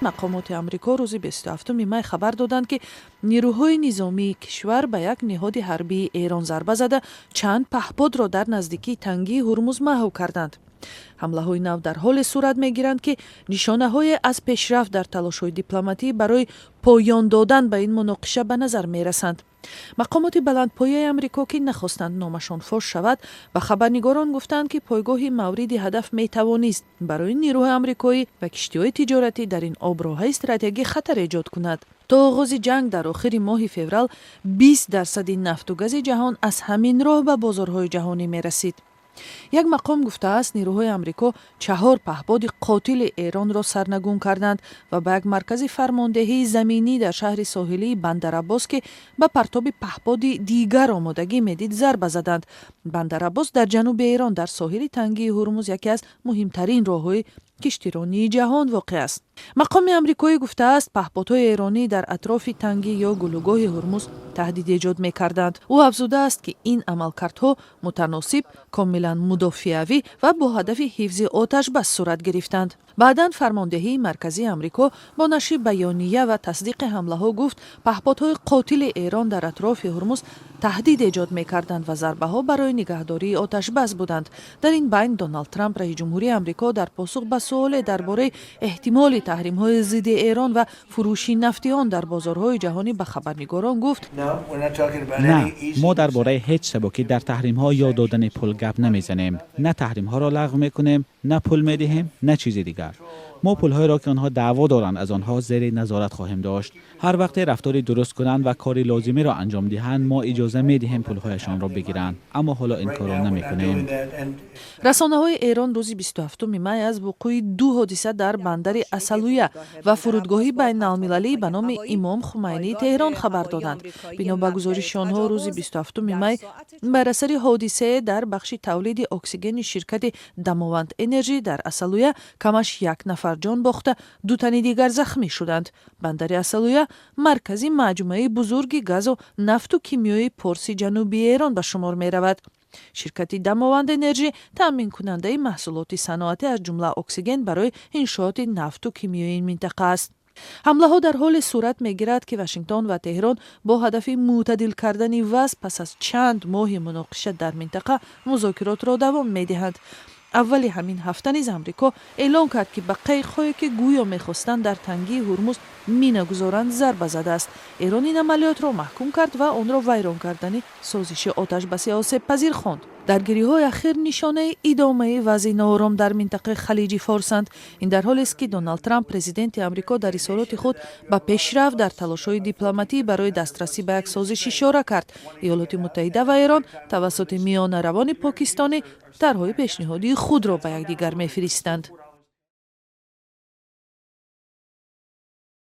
Мақомоти Амрико рӯзи 27 май хабар доданд, ки нирӯҳои низомии кишвар ба як ниҳоди ҳарбии Эрон зарба зада, чанд паҳподро дар наздикии Тангии Ҳурмуз маҳв карданд. Ҳамлаҳои нав дар ҳоле сурат мегиранд, ки нишонаҳое аз пешрафт дар талошҳои дипломатӣ барои поён додан ба ин муноқиша ба назар мерасанд. Мақомоти баландпояи Амрико, ки нахостанд номашон фош шавад, ба хабарнигорон гуфтанд, ки пойгоҳи мавриди ҳадаф метавонист барои нирӯҳои амрикоӣ ва киштиҳои тиҷоратӣ дар ин оброҳаи стратегӣ хатар эҷод кунад. То оғози ҷанг дар охири моҳи феврал 20 дарсади нафту гази ҷаҳон аз ҳамин роҳ ба бозорҳои ҷаҳонӣ мерасид. Як мақом гуфтааст, нирӯҳои Амрико чаҳор паҳподи қотили Эронро сарнагун карданд ва ба як маркази фармондеҳии заминӣ дар шаҳри соҳилии Бандарабос, ки ба партоби паҳподи дигар омодагӣ медид, зарба заданд. Бандарабос дар ҷануби Эрон, дар соҳили Тангии Ҳурмуз, яке аз муҳимтарин роҳҳои киштиронии ҷаҳон воқеъ аст. Мақоми амрикоӣ гуфтааст, паҳподҳои эронӣ дар атрофи тангӣ ё гулӯгоҳи Ҳурмуз таҳдид эҷод мекарданд. Ӯ афзудааст, ки ин амалкардҳо мутаносиб, комилан мудофиавӣ ва бо ҳадафи ҳифзи оташбас сурат гирифтанд. Баъдан фармондеҳии марказии Амрико бо нашри баёния ва тасдиқи ҳамлаҳо гуфт, паҳподҳои қотили Эрон дар атрофи Ҳурмуз таҳдид эҷод мекарданд ва зарбаҳо барои нигаҳдории оташбас буданд. Дар ин байн Доналд Трамп, раиси ҷумҳурии Амрико, дар посух ба суоле дар бораи эҳтимоли таҳримҳои зидди Эрон ва фурӯши нафти он дар бозорҳои ҷаҳонӣ ба хабарнигорон гуфт: На, мо дар бораи ҳеҷ сабукӣ дар таҳримҳо ё додани пул гап намезанем. На таҳримҳоро лағв мекунем, на пул медиҳем, на чизи дигар. Мо пулҳоеро, ки онҳо даъво доранд аз онҳо, зери назорат хоҳем дошт. Ҳар вақте рафтори дуруст кунанд ва кори лозимиро анҷом диҳанд, мо иҷоза медиҳем пулҳояшонро бигиранд, аммо ҳоло ин корро намекунем. Расонаҳои Эрон рӯзи 27 май аз вуқӯи ду ҳодиса дар бандари Асалуя ва фурудгоҳи байналмилалӣ ба номи Имом Хумайнии Теҳрон хабар доданд. Бино ба гузориши онҳо, рӯзи 27 май бар асари ҳодисае дар бахши тавлиди оксигени ширкати Дамованд Энержӣ дар Асалуя камаш як нафар ҷон бохта, ду тани дигар захмӣ шуданд. Бандари Асалуя маркази маҷмӯаи бузурги газу нафту кимиёи Порси Ҷанубии Эрон ба шумор меравад. Ширкати Дамованд Энержӣ таъминкунандаи маҳсулоти саноатӣ, аз ҷумла оксиген, барои иншооти нафту кимиёи ин минтақа аст. Ҳамлаҳо дар ҳоле сурат мегирад, ки Вашингтон ва Теҳрон бо ҳадафи мӯътадил кардани вазъ пас аз чанд моҳи муноқиша дар минтақа музокиротро давом медиҳанд. Аввали ҳамин ҳафта низ Амрико эълон кард, ки ба қайиқҳое, ки гӯё мехостанд дар Тангии Ҳурмуз мина гузоранд, зарба задааст. Эрон ин амалиётро маҳкум кард ва онро вайрон кардани созиши оташбаси осебпазир хонд. Даргириҳои ахир нишонаи идомаи вазъи ноором дар минтақаи Халиҷи Форсанд. Ин дар ҳолест, ки Доналд Трамп, президенти Амрико, дар изҳороти худ ба пешрафт дар талошҳои дипломатӣ барои дастрасӣ ба як созиш ишора кард. Иёлоти Муттаҳида ва Эрон тавассути миёнаравони покистонӣ тарҳҳои пешниҳодии худро ба якдигар мефиристанд.